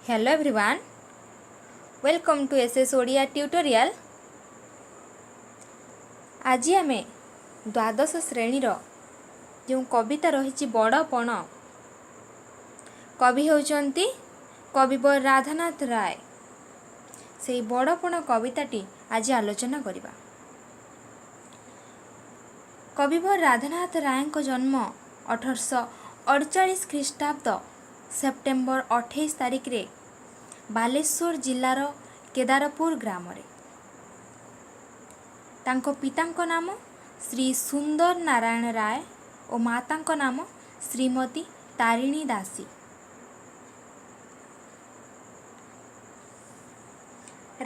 Hello everyone, welcome to SS Odia Tutorial. ଆଜି ଆମେ ଦ୍ୱାଦଶ ଶ୍ରେଣୀର ଯେଉଁ କବିତା ରହିଛି ବଡ଼ପଣ, କବି ହେଉଛନ୍ତି କବିବର ରାଧାନାଥ ରାୟ, ସେଇ ବଡ଼ପଣ କବିତାଟି ଆଜି ଆଲୋଚନା କରିବା। କବିବର ରାଧାନାଥ ରାୟଙ୍କ ଜନ୍ମ 1848 ଖ୍ରୀଷ୍ଟାବ୍ଦ ସେପ୍ଟେମ୍ବର 28 ତାରିଖରେ ବାଲେଶ୍ୱର ଜିଲ୍ଲାର କେଦାରପୁର ଗ୍ରାମରେ। ତାଙ୍କ ପିତାଙ୍କ ନାମ ଶ୍ରୀ ସୁନ୍ଦର ନାରାୟଣ ରାୟ ଓ ମାତାଙ୍କ ନାମ ଶ୍ରୀମତୀ ତାରିଣୀ ଦାସୀ।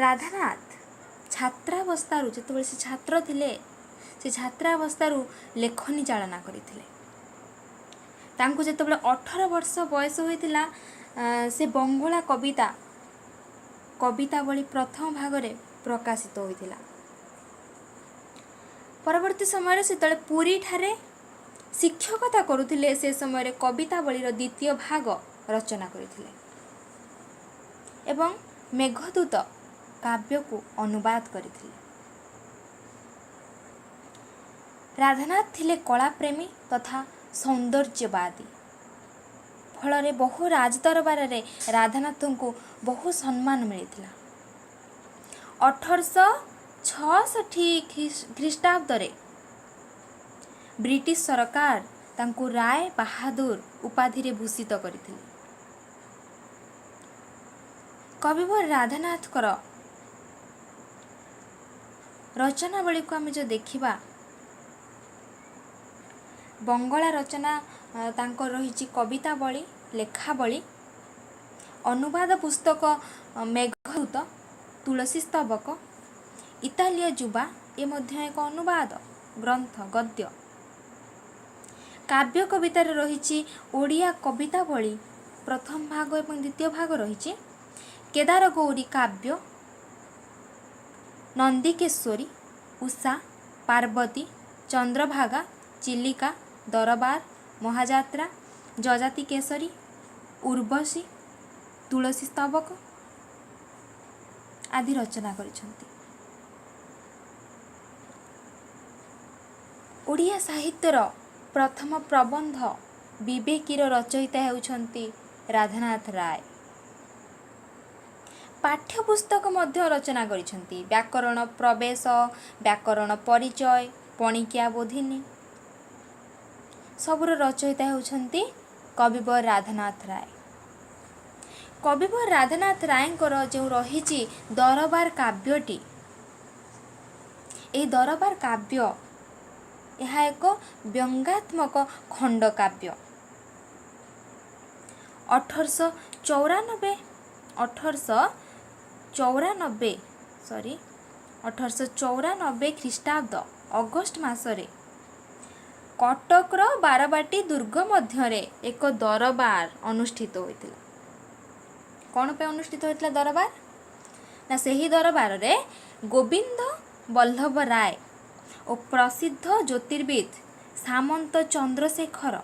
ରାଧାନାଥ ଛାତ୍ରାବସ୍ଥାରୁ, ଯେତେବେଳେ ସେ ଛାତ୍ର ଥିଲେ, ସେ ଛାତ୍ରାବସ୍ଥାରୁ ଲେଖନୀ ଚାଳନା କରିଥିଲେ। ତାଙ୍କୁ ଯେତେବେଳେ 18 ବର୍ଷ ବୟସ ହୋଇଥିଲା, ସେ ବଙ୍ଗଳା କବିତା କବିତାବଳୀ ପ୍ରଥମ ଭାଗରେ ପ୍ରକାଶିତ ହୋଇଥିଲା। ପରବର୍ତ୍ତୀ ସମୟରେ ସେତେବେଳେ ପୁରୀଠାରେ ଶିକ୍ଷକତା କରୁଥିଲେ, ସେ ସମୟରେ କବିତାବଳୀର ଦ୍ୱିତୀୟ ଭାଗ ରଚନା କରିଥିଲେ ଏବଂ ମେଘଦୂତ କାବ୍ୟକୁ ଅନୁବାଦ କରିଥିଲେ। ରାଧାନାଥ ଥିଲେ କଳାପ୍ରେମୀ ତଥା ସୌନ୍ଦର୍ଯ୍ୟବାଦୀ। ଫଳରେ ବହୁ ରାଜଦରବାରରେ ରାଧାନାଥଙ୍କୁ ବହୁ ସମ୍ମାନ ମିଳିଥିଲା। 1866 ଖ୍ରୀଷ୍ଟାବ୍ଦରେ ବ୍ରିଟିଶ ସରକାର ତାଙ୍କୁ ରାୟ ବାହାଦୁର ଉପାଧିରେ ଭୂଷିତ କରିଥିଲେ। କବିବର ରାଧାନାଥଙ୍କର ରଚନାବଳୀକୁ ଆମେ ଯେଉଁ ଦେଖିବା, ବଙ୍ଗଳା ରଚନା ତାଙ୍କର ରହିଛି କବିତାବଳୀ, ଲେଖାବଳୀ, ଅନୁବାଦ ପୁସ୍ତକ ମେଘଦୂତ, ତୁଳସୀ ସ୍ତବକ, ଇତାଲୀୟ ଯୁବା, ଏ ମଧ୍ୟ ଏକ ଅନୁବାଦ ଗ୍ରନ୍ଥ ଗଦ୍ୟ। କାବ୍ୟ କବିତାରେ ରହିଛି ଓଡ଼ିଆ କବିତାବଳୀ ପ୍ରଥମ ଭାଗ ଏବଂ ଦ୍ୱିତୀୟ ଭାଗ ରହିଛି, କେଦାର ଗୌରୀ କାବ୍ୟ, ନନ୍ଦିକେଶ୍ୱରୀ, ଉଷା, ପାର୍ବତୀ, ଚନ୍ଦ୍ରଭାଗା, ଚିଲିକା, ଦରବାର, ମହାଯାତ୍ରା, ଯଯାତି କେଶରୀ, ଉର୍ବଶୀ, ତୁଳସୀ ସ୍ତବକ ଆଦି ରଚନା କରିଛନ୍ତି। ଓଡ଼ିଆ ସାହିତ୍ୟର ପ୍ରଥମ ପ୍ରବନ୍ଧ ବିବେକୀର ରଚୟିତା ହେଉଛନ୍ତି ରାଧାନାଥ ରାୟ। ପାଠ୍ୟପୁସ୍ତକ ମଧ୍ୟ ରଚନା କରିଛନ୍ତି, ବ୍ୟାକରଣ ପ୍ରବେଶ, ବ୍ୟାକରଣ ପରିଚୟ, ପଣିକିଆ ବୋଧିନୀ ସବୁର ରଚୟିତା ହେଉଛନ୍ତି କବିବର ରାଧାନାଥ ରାୟ। କବିବର ରାଧାନାଥ ରାୟଙ୍କର ଯେଉଁ ରହିଛି ଦରବାର କାବ୍ୟଟି, ଏହି ଦରବାର କାବ୍ୟ ଏହା ଏକ ବ୍ୟଙ୍ଗାତ୍ମକ ଖଣ୍ଡକାବ୍ୟ। 1894, 1894, ସରି, 1894 ଖ୍ରୀଷ୍ଟାବ୍ଦ ଅଗଷ୍ଟ ମାସରେ କଟକର ବାରବାଟୀ ଦୁର୍ଗ ମଧ୍ୟରେ ଏକ ଦରବାର ଅନୁଷ୍ଠିତ ହୋଇଥିଲା। କ'ଣ ପାଇଁ ଅନୁଷ୍ଠିତ ହୋଇଥିଲା ଦରବାର ନା, ସେହି ଦରବାରରେ ଗୋବିନ୍ଦ ବଲ୍ଲଭ ରାୟ ଓ ପ୍ରସିଦ୍ଧ ଜ୍ୟୋତିର୍ବିଦ ସାମନ୍ତ ଚନ୍ଦ୍ରଶେଖର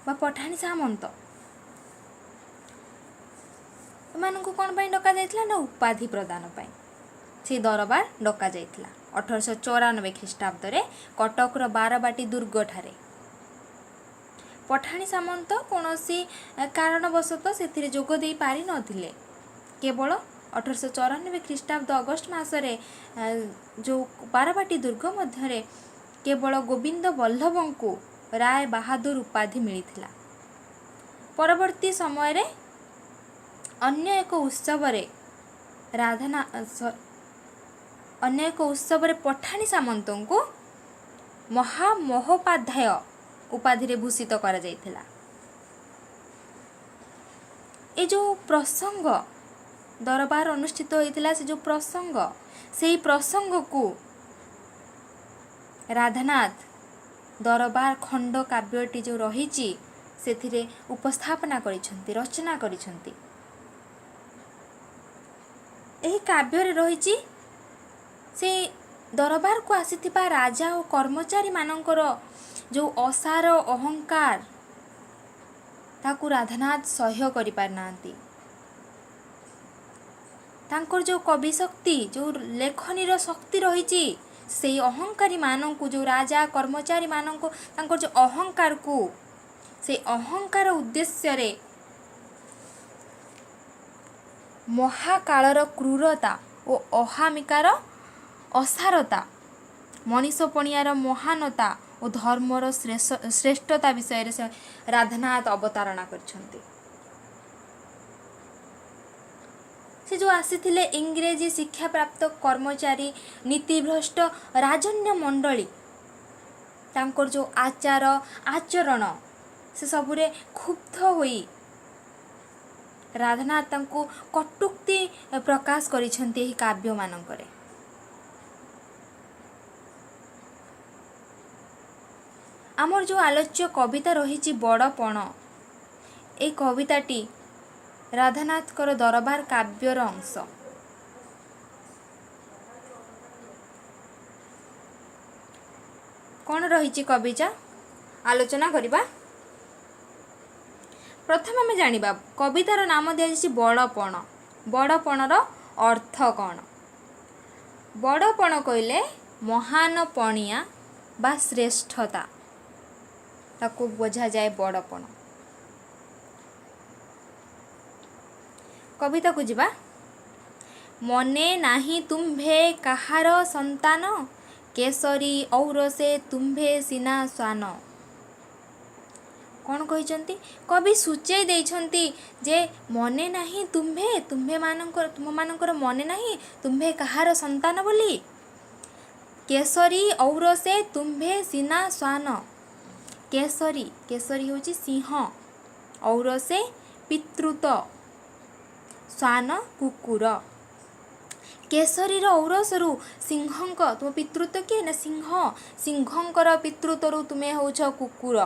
ବା ପଠାଣି ସାମନ୍ତ, ଏମାନଙ୍କୁ କ'ଣ ପାଇଁ ଡକାଯାଇଥିଲା ନା, ଉପାଧି ପ୍ରଦାନ ପାଇଁ ସେ ଦରବାର ଡକାଯାଇଥିଲା 1894 ଖ୍ରୀଷ୍ଟାବ୍ଦରେ କଟକର ବାରବାଟୀ ଦୁର୍ଗଠାରେ। ପଠାଣି ସାମନ୍ତ କୌଣସି କାରଣବଶତଃ ସେଥିରେ ଯୋଗ ଦେଇ ପାରିନଥିଲେ। କେବଳ 1894 ଖ୍ରୀଷ୍ଟାବ୍ଦ ଅଗଷ୍ଟ ମାସରେ ଯେଉଁ ବାରବାଟୀ ଦୁର୍ଗ ମଧ୍ୟରେ କେବଳ ଗୋବିନ୍ଦ ବଲ୍ଲଭଙ୍କୁ ରାୟ ବାହାଦୁର ଉପାଧି ମିଳିଥିଲା। ପରବର୍ତ୍ତୀ ସମୟରେ ଅନ୍ୟ ଏକ ଉତ୍ସବରେ ରାଧାନା ଅନ୍ୟ ଏକ ଉତ୍ସବରେ ପଠାଣି ସାମନ୍ତଙ୍କୁ ମହାମହୋପାଧ୍ୟାୟ ଉପାଧିରେ ଭୂଷିତ କରାଯାଇଥିଲା। ଏ ଯେଉଁ ପ୍ରସଙ୍ଗ ଦରବାର ଅନୁଷ୍ଠିତ ହୋଇଥିଲା, ସେ ଯେଉଁ ପ୍ରସଙ୍ଗ, ସେଇ ପ୍ରସଙ୍ଗକୁ ରାଧାନାଥ ଦରବାର ଖଣ୍ଡ କାବ୍ୟଟି ଯେଉଁ ରହିଛି ସେଥିରେ ଉପସ୍ଥାପନା କରିଛନ୍ତି, ରଚନା କରିଛନ୍ତି। ଏହି କାବ୍ୟରେ ରହିଛି ସେ ଦରବାରକୁ ଆସିଥିବା ରାଜା ଓ କର୍ମଚାରୀମାନଙ୍କର ଯେଉଁ ଅସାର ଅହଙ୍କାର ତାକୁ ରାଧାନାଥ ସହ୍ୟ କରିପାରିନାହାନ୍ତି। ତାଙ୍କର ଯେଉଁ କବି ଶକ୍ତି, ଯେଉଁ ଲେଖନୀର ଶକ୍ତି ରହିଛି, ସେଇ ଅହଙ୍କାରୀମାନଙ୍କୁ, ଯେଉଁ ରାଜା କର୍ମଚାରୀମାନଙ୍କୁ, ତାଙ୍କର ଯେଉଁ ଅହଙ୍କାରକୁ, ସେଇ ଅହଙ୍କାର ଉଦ୍ଦେଶ୍ୟରେ ମହାକାଳର କ୍ରୂରତା ଓ ଅହମିକାର ଅସାରତା, ମଣିଷ ପଣିଆର ମହାନତା ଓ ଧର୍ମର ଶ୍ରେଷ୍ଠତା ବିଷୟରେ ସେ ରାଧାନାଥ ଅବତାରଣା କରିଛନ୍ତି। ସେ ଯେଉଁ ଆସିଥିଲେ ଇଂରେଜୀ ଶିକ୍ଷାପ୍ରାପ୍ତ କର୍ମଚାରୀ, ନୀତିଭ୍ରଷ୍ଟ ରାଜନ୍ୟ ମଣ୍ଡଳୀ, ତାଙ୍କର ଯେଉଁ ଆଚାର ଆଚରଣ, ସେସବୁରେ କ୍ଷୁବ୍ଧ ହୋଇ ରାଧାନାଥ ତାଙ୍କୁ କଟୁକ୍ତି ପ୍ରକାଶ କରିଛନ୍ତି ଏହି କାବ୍ୟମାନଙ୍କରେ। ଆମର ଯେଉଁ ଆଲୋଚ୍ୟ କବିତା ରହିଛି ବଡ଼ପଣ, ଏଇ କବିତାଟି ରାଧାନାଥଙ୍କର ଦରବାର କାବ୍ୟର ଅଂଶ। କ'ଣ ରହିଛି କବିତା, ଆଲୋଚନା କରିବା। ପ୍ରଥମେ ଆମେ ଜାଣିବା, କବିତାର ନାମ ଦିଆଯାଇଛି ବଡ଼ପଣ। ବଡ଼ପଣର ଅର୍ଥ କ'ଣ? ବଡ଼ପଣ କହିଲେ ମହାନ ପଣିଆ ବା ଶ୍ରେଷ୍ଠତା, ତାକୁ ବୁଝାଯାଏ ବଡ଼ପଣ। କବିତାକୁ ଯିବା। ମନେ ନାହିଁ ତୁମ୍ଭେ କାହାର ସନ୍ତାନ, କେଶରୀ ଔରସେ ତୁମ୍ଭେ ସିନା ଶ୍ୱାନ। କ'ଣ କହିଛନ୍ତି କବି? ସୂଚେଇ ଦେଇଛନ୍ତି ଯେ ମନେ ନାହିଁ ତୁମ୍ଭେ, ତୁମ୍ଭେମାନଙ୍କର, ତୁମମାନଙ୍କର ମନେ ନାହିଁ ତୁମ୍ଭେ କାହାର ସନ୍ତାନ ବୋଲି। କେଶରୀ ଔରସେ ତୁମ୍ଭେ ସିନା ଶ୍ୱାନ। କେଶରୀ, କେଶରୀ ହେଉଛି ସିଂହ, ଔରସେ ପିତୃତ, ଶ୍ୱାନ କୁକୁର। କେଶରୀର ଔରସରୁ ସିଂହଙ୍କ, ତୁମ ପିତୃତ୍ୱ କିଏ ନା ସିଂହ, ସିଂହଙ୍କର ପିତୃତ୍ୱରୁ ତୁମେ ହେଉଛ କୁକୁର।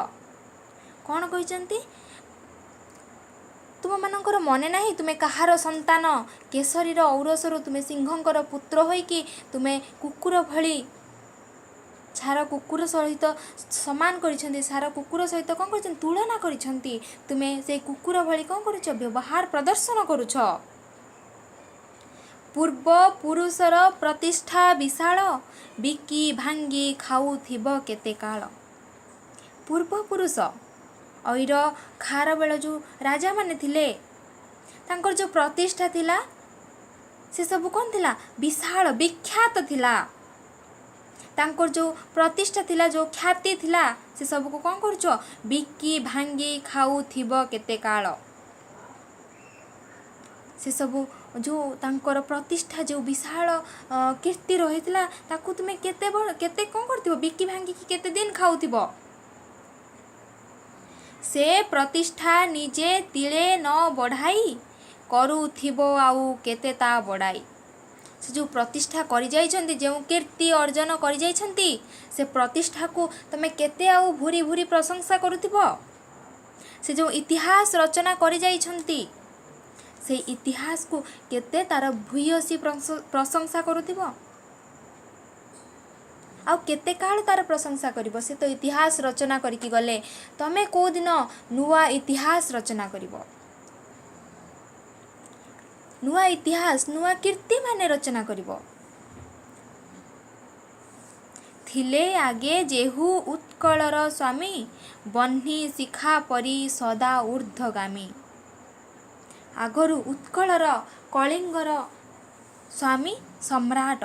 କ'ଣ କହିଛନ୍ତି? ତୁମମାନଙ୍କର ମନେ ନାହିଁ ତୁମେ କାହାର ସନ୍ତାନ? କେଶରୀର ଔରସରୁ ତୁମେ ସିଂହଙ୍କର ପୁତ୍ର ହୋଇକି ତୁମେ କୁକୁର ଭଳି, ସାର କୁକୁର ସହିତ ସମାନ କରିଛନ୍ତି। ସାର କୁକୁର ସହିତ କ'ଣ କରିଛନ୍ତି? ତୁଳନା କରିଛନ୍ତି। ତୁମେ ସେଇ କୁକୁର ଭଳି କ'ଣ କରୁଛ? ବ୍ୟବହାର ପ୍ରଦର୍ଶନ କରୁଛ। ପୂର୍ବ ପୁରୁଷର ପ୍ରତିଷ୍ଠା ବିଶାଳ, ବିକି ଭାଙ୍ଗି ଖାଉଥିବ କେତେ କାଳ। ପୂର୍ବପୁରୁଷ ଐର ଖାରବେଳ ଯେଉଁ ରାଜାମାନେ ଥିଲେ, ତାଙ୍କର ଯେଉଁ ପ୍ରତିଷ୍ଠା ଥିଲା, ସେସବୁ କ'ଣ ଥିଲା? ବିଶାଳ, ବିଖ୍ୟାତ ଥିଲା। ତାଙ୍କର ଯେଉଁ ପ୍ରତିଷ୍ଠା ଥିଲା, ଯେଉଁ ଖ୍ୟାତି ଥିଲା, ସେସବୁକୁ କ'ଣ କରୁଛ? ବିକି ଭାଙ୍ଗି ଖାଉଥିବ କେତେ କାଳ। ସେସବୁ ଯେଉଁ ତାଙ୍କର ପ୍ରତିଷ୍ଠା, ଯେଉଁ ବିଶାଳ କୀର୍ତ୍ତି ରହିଥିଲା, ତାକୁ ତୁମେ କେତେ କେତେ କ'ଣ କରିଥିବ? ବିକି ଭାଙ୍ଗିକି କେତେ ଦିନ ଖାଉଥିବ? ସେ ପ୍ରତିଷ୍ଠା ନିଜେ ତିଳେ ନ ବଢ଼ାଇ, କରୁଥିବ ଆଉ କେତେ ତା ବଡ଼ାଇ। ସେ ଯେଉଁ ପ୍ରତିଷ୍ଠା କରିଯାଇଛନ୍ତି, ଯେଉଁ କୀର୍ତ୍ତି ଅର୍ଜନ କରିଯାଇଛନ୍ତି, ସେ ପ୍ରତିଷ୍ଠାକୁ ତୁମେ କେତେ ଆଉ ଭୁରି ଭୁରି ପ୍ରଶଂସା କରୁଥିବ? ସେ ଯେଉଁ ଇତିହାସ ରଚନା କରିଯାଇଛନ୍ତି, ସେଇ ଇତିହାସକୁ କେତେ ତାର ଭୂୟସୀ ପ୍ରଶଂସା କରୁଥିବ? ଆଉ କେତେ କାଳ ତାର ପ୍ରଶଂସା କରିବ? ସେ ତ ଇତିହାସ ରଚନା କରିକି ଗଲେ, ତମେ କେଉଁଦିନ ନୂଆ ଇତିହାସ ରଚନା କରିବ? ନୂଆ ଇତିହାସ, ନୂଆ କୀର୍ତ୍ତି ମାନେ ରଚନା କରିବ? ଥିଲେ ଆଗେ ଯେହୁ ଉତ୍କଳର ସ୍ୱାମୀ, ବହ୍ନି ଶିଖା ପରି ସଦା ଉର୍ଦ୍ଧ୍ୱଗାମୀ। ଆଗରୁ ଉତ୍କଳର, କଳିଙ୍ଗର ସ୍ୱାମୀ ସମ୍ରାଟ,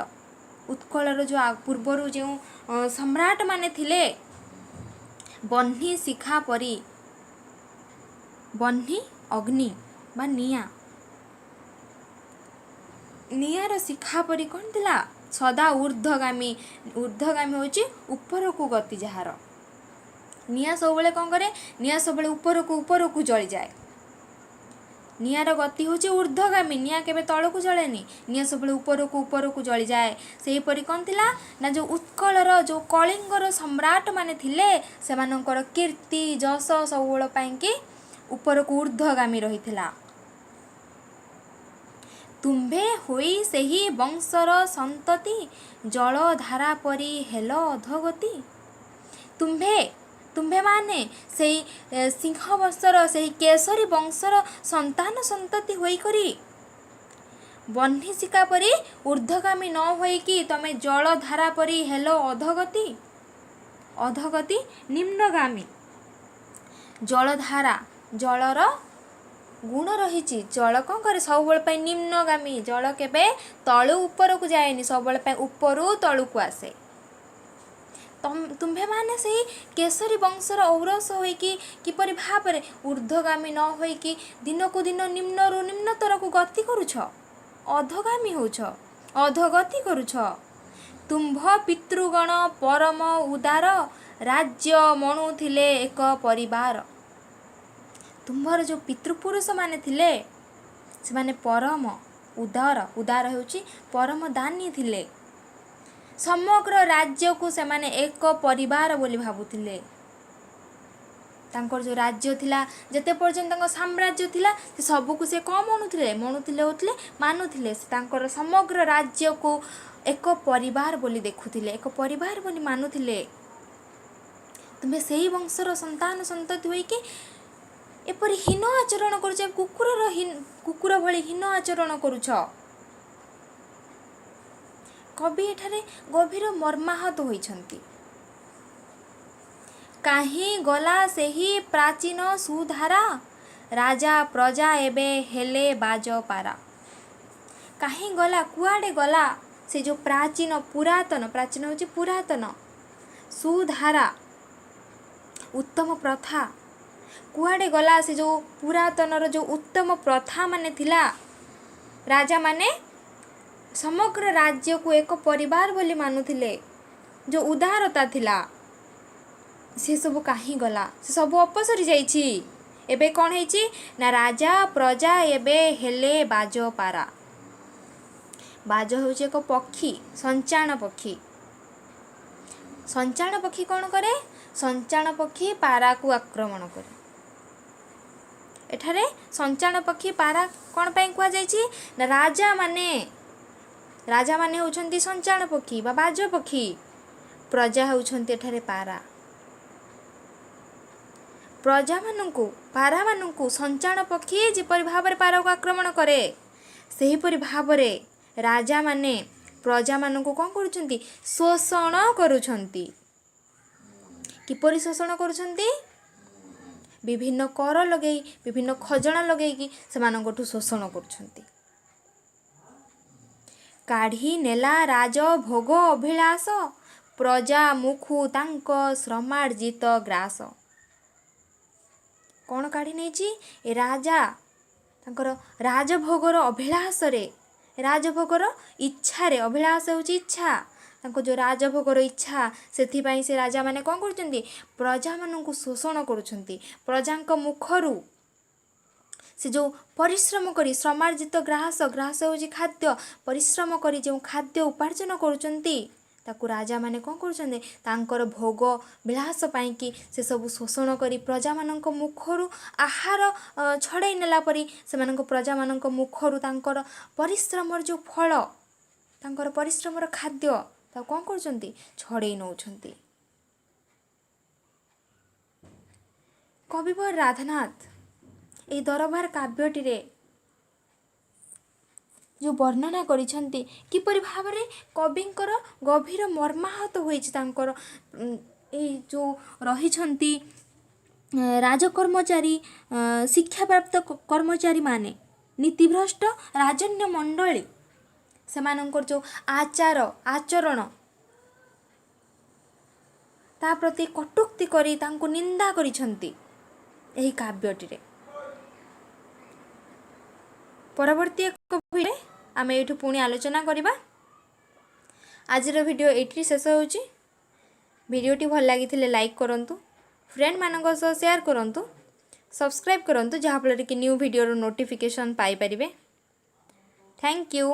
ଉତ୍କଳର ଯେଉଁ ପୂର୍ବରୁ ଯେଉଁ ସମ୍ରାଟ ମାନେ ଥିଲେ, ବହ୍ନି ଶିଖା ପରି, ବହ୍ନି ଅଗ୍ନି ବା ନିଆଁ, ନିଆଁର ଶିଖା ପରି କ'ଣ ଥିଲା? ସଦା ଉର୍ଦ୍ଧ୍ୱଗାମୀ। ଉର୍ଦ୍ଧ୍ୱଗାମୀ ହେଉଛି ଉପରକୁ ଗତି ଯାହାର। ନିଆଁ ସବୁବେଳେ କ'ଣ କରେ? ନିଆଁ ସବୁବେଳେ ଉପରକୁ ଉପରକୁ ଜଳିଯାଏ। ନିଆଁର ଗତି ହେଉଛି ଉର୍ଦ୍ଧ୍ୱଗାମୀ। ନିଆଁ କେବେ ତଳକୁ ଜଳେନି, ନିଆଁ ସବୁବେଳେ ଉପରକୁ ଉପରକୁ ଜଳିଯାଏ। ସେହିପରି କ'ଣ ଥିଲା ନା ଯେଉଁ ଉତ୍କଳର, ଯେଉଁ କଳିଙ୍ଗର ସମ୍ରାଟ ମାନେ ଥିଲେ, ସେମାନଙ୍କର କୀର୍ତ୍ତି ଯଶ ସବୁବେଳେ ପାଇଁକି ଉପରକୁ ଉର୍ଦ୍ଧ୍ୱଗାମୀ ରହିଥିଲା। ତୁମ୍ଭେ ହୋଇ ସେହି ବଂଶର ସନ୍ତତି, ଜଳଧାରା ପରି ହେଲ ଅଧୋଗତି। ତୁମ୍ଭେ, ତୁମ୍ଭେମାନେ ସେଇ ସିଂହ ବଂଶର, ସେହି କେଶରୀ ବଂଶର ସନ୍ତାନ ସନ୍ତତି ହୋଇକରି ବହ୍ନିଶିଖା ପରି ଉର୍ଦ୍ଧ୍ୱଗାମୀ ନ ହୋଇକି ତମେ ଜଳଧାରା ପରି ହେଲ ଅଧଗତି। ଅଧଗତି, ନିମ୍ନଗାମୀ। ଜଳଧାରା, ଜଳର ଗୁଣ ରହିଛି, ଜଳ କ'ଣ କରେ? ସବୁବେଳେ ପାଇଁ ନିମ୍ନଗାମୀ। ଜଳ କେବେ ତଳୁ ଉପରକୁ ଯାଏନି, ସବୁବେଳେ ପାଇଁ ଉପରୁ ତଳକୁ ଆସେ। ତୁମ୍ଭେମାନେ ସେହି କେଶରୀ ବଂଶର ଔରସ ହୋଇକି କିପରି ଭାବରେ ଉର୍ଦ୍ଧ୍ୱଗାମୀ ନ ହୋଇକି ଦିନକୁ ଦିନ ନିମ୍ନରୁ ନିମ୍ନତରକୁ ଗତି କରୁଛ, ଅଧଗାମୀ ହେଉଛ, ଅଧଗତି କରୁଛ? ତୁମ୍ଭ ପିତୃଗଣ ପରମ ଉଦାର, ରାଜ୍ୟ ମଣୁଥିଲେ ଏକ ପରିବାର। ତୁମ୍ଭର ଯେଉଁ ପିତୃପୁରୁଷମାନେ ଥିଲେ, ସେମାନେ ପରମ ଉଦାର, ଉଦାର ହେଉଛି ପରମ ଦାନୀ ଥିଲେ। ସମଗ୍ର ରାଜ୍ୟକୁ ସେମାନେ ଏକ ପରିବାର ବୋଲି ଭାବୁଥିଲେ। ତାଙ୍କର ଯେଉଁ ରାଜ୍ୟ ଥିଲା, ଯେତେ ପର୍ଯ୍ୟନ୍ତ ତାଙ୍କ ସାମ୍ରାଜ୍ୟ ଥିଲା, ସେ ସବୁକୁ ସେ କ'ଣ ମଣୁଥିଲେ? ମଣୁଥିଲେ ହେଉଥିଲେ ମାନୁଥିଲେ। ସେ ତାଙ୍କର ସମଗ୍ର ରାଜ୍ୟକୁ ଏକ ପରିବାର ବୋଲି ଦେଖୁଥିଲେ, ଏକ ପରିବାର ବୋଲି ମାନୁଥିଲେ। ତୁମେ ସେଇ ବଂଶର ସନ୍ତାନ ସନ୍ତତି ହୋଇକି ଏପରି ହୀନ ଆଚରଣ କରୁଛ, କୁକୁର ଭଳି ହୀନ ଆଚରଣ କରୁଛ। କବି ଏଠାରେ ଗଭୀର ମର୍ମାହତ ହୋଇଛନ୍ତି। କାହିଁ ଗଲା ସେହି ପ୍ରାଚୀନ ସୁଧାରା, ରାଜା ପ୍ରଜା ଏବେ ହେଲେ ବାଜପାରା। କାହିଁ ଗଲା, କୁଆଡ଼େ ଗଲା ସେ ଯେଉଁ ପ୍ରାଚୀନ, ପୁରାତନ, ପ୍ରାଚୀନ ହେଉଛି ପୁରାତନ, ସୁଧାରା ଉତ୍ତମ ପ୍ରଥା। କୁଆଡ଼େ ଗଲା ସେ ଯେଉଁ ପୁରାତନର ଯେଉଁ ଉତ୍ତମ ପ୍ରଥା ମାନେ ଥିଲା? ରାଜାମାନେ ସମଗ୍ର ରାଜ୍ୟକୁ ଏକ ପରିବାର ବୋଲି ମାନୁଥିଲେ, ଯେଉଁ ଉଦାରତା ଥିଲା, ସେସବୁ କାହିଁ ଗଲା? ସେ ସବୁ ଅପସରି ଯାଇଛି। ଏବେ କ'ଣ ହେଇଛି ନା ରାଜା ପ୍ରଜା ଏବେ ହେଲେ ବାଜପାରା। ବାଜ ହେଉଛି ଏକ ପକ୍ଷୀ, ସଞ୍ଚାଣ ପକ୍ଷୀ। ସଞ୍ଚାଣ ପକ୍ଷୀ କ'ଣ କରେ? ସଞ୍ଚାଣ ପକ୍ଷୀ ପାରାକୁ ଆକ୍ରମଣ କରେ। ଏଠାରେ ସଞ୍ଚାଣ ପକ୍ଷୀ ପାରା କ'ଣ ପାଇଁ କୁହାଯାଇଛି ନା ରାଜାମାନେ ହେଉଛନ୍ତି ସଞ୍ଚାଣ ପକ୍ଷୀ ବା ବାଜ ପକ୍ଷୀ, ପ୍ରଜା ହେଉଛନ୍ତି ଏଠାରେ ପାରା। ପ୍ରଜାମାନଙ୍କୁ, ପାରାମାନଙ୍କୁ ସଞ୍ଚାଣ ପକ୍ଷୀ ଯେପରି ଭାବରେ ପାରାକୁ ଆକ୍ରମଣ କରେ, ସେହିପରି ଭାବରେ ରାଜାମାନେ ପ୍ରଜାମାନଙ୍କୁ କ'ଣ କରୁଛନ୍ତି? ଶୋଷଣ କରୁଛନ୍ତି। କିପରି ଶୋଷଣ କରୁଛନ୍ତି? ବିଭିନ୍ନ କର ଲଗେଇ, ବିଭିନ୍ନ ଖଜଣା ଲଗେଇକି ସେମାନଙ୍କଠୁ ଶୋଷଣ କରୁଛନ୍ତି। କାଢ଼ି ନେଲା ରାଜ ଭୋଗ ଅଭିଳାଷ, ପ୍ରଜା ମୁଖୁ ତାଙ୍କ ଶ୍ରମାର୍ଜିତ ଗ୍ରାସ। କ'ଣ କାଢ଼ି ନେଇଛି ଏ ରାଜା? ତାଙ୍କର ରାଜଭୋଗର ଅଭିଳାଷରେ, ରାଜଭୋଗର ଇଚ୍ଛାରେ, ଅଭିଳାଷ ହେଉଛି ଇଚ୍ଛା, ତାଙ୍କ ଯେଉଁ ରାଜଭୋଗର ଇଚ୍ଛା, ସେଥିପାଇଁ ସେ ରାଜାମାନେ କ'ଣ କରୁଛନ୍ତି? ପ୍ରଜାମାନଙ୍କୁ ଶୋଷଣ କରୁଛନ୍ତି। ପ୍ରଜାଙ୍କ ମୁଖରୁ ସେ ଯେଉଁ ପରିଶ୍ରମ କରି ଶ୍ରମାର୍ଜିତ ଗ୍ରାସ, ଗ୍ରାସ ହେଉଛି ଖାଦ୍ୟ, ପରିଶ୍ରମ କରି ଯେଉଁ ଖାଦ୍ୟ ଉପାର୍ଜନ କରୁଛନ୍ତି, ତାକୁ ରାଜାମାନେ କ'ଣ କରୁଛନ୍ତି? ତାଙ୍କର ଭୋଗ ବିଳାସ ପାଇଁକି ସେସବୁ ଶୋଷଣ କରି ପ୍ରଜାମାନଙ୍କ ମୁଖରୁ ଆହାର ଛଡ଼େଇ ନେଲା ପରି ସେମାନଙ୍କ ପ୍ରଜାମାନଙ୍କ ମୁଖରୁ ତାଙ୍କର ପରିଶ୍ରମର ଯେଉଁ ଫଳ, ତାଙ୍କର ପରିଶ୍ରମର ଖାଦ୍ୟ, ତାକୁ କ'ଣ କରୁଛନ୍ତି? ଛଡ଼େଇ ନେଉଛନ୍ତି। କବିବର ରାଧାନାଥ ଏହି ଦରବାର କାବ୍ୟଟିରେ ଯେଉଁ ବର୍ଣ୍ଣନା କରିଛନ୍ତି, କିପରି ଭାବରେ କବିଙ୍କର ଗଭୀର ମର୍ମାହତ ହୋଇଛି, ତାଙ୍କର ଏଇ ଯେଉଁ ରହିଛନ୍ତି ରାଜକର୍ମଚାରୀ, ଶିକ୍ଷାପ୍ରାପ୍ତ କର୍ମଚାରୀମାନେ, ନୀତିଭ୍ରଷ୍ଟ ରାଜନ୍ୟ ମଣ୍ଡଳୀ, ସେମାନଙ୍କର ଯେଉଁ ଆଚାର ଆଚରଣ, ତା ପ୍ରତି କଟୁକ୍ତି କରି ତାଙ୍କୁ ନିନ୍ଦା କରିଛନ୍ତି ଏହି କାବ୍ୟଟିରେ। ପରବର୍ତ୍ତୀ ଏକ ଭିଡ଼ିଓରେ ଆମେ ଏଇଠୁ ପୁଣି ଆଲୋଚନା କରିବା। ଆଜିର ଭିଡ଼ିଓ ଏଇଠି ଶେଷ ହେଉଛି। ଭିଡ଼ିଓଟି ଭଲ ଲାଗିଥିଲେ ଲାଇକ୍ କରନ୍ତୁ, ଫ୍ରେଣ୍ଡମାନଙ୍କ ସହ ସେୟାର କରନ୍ତୁ, ସବସ୍କ୍ରାଇବ୍ କରନ୍ତୁ, ଯାହାଫଳରେ କି ନ୍ୟୁ ଭିଡ଼ିଓର ନୋଟିଫିକେସନ୍ ପାଇପାରିବେ। Thank you.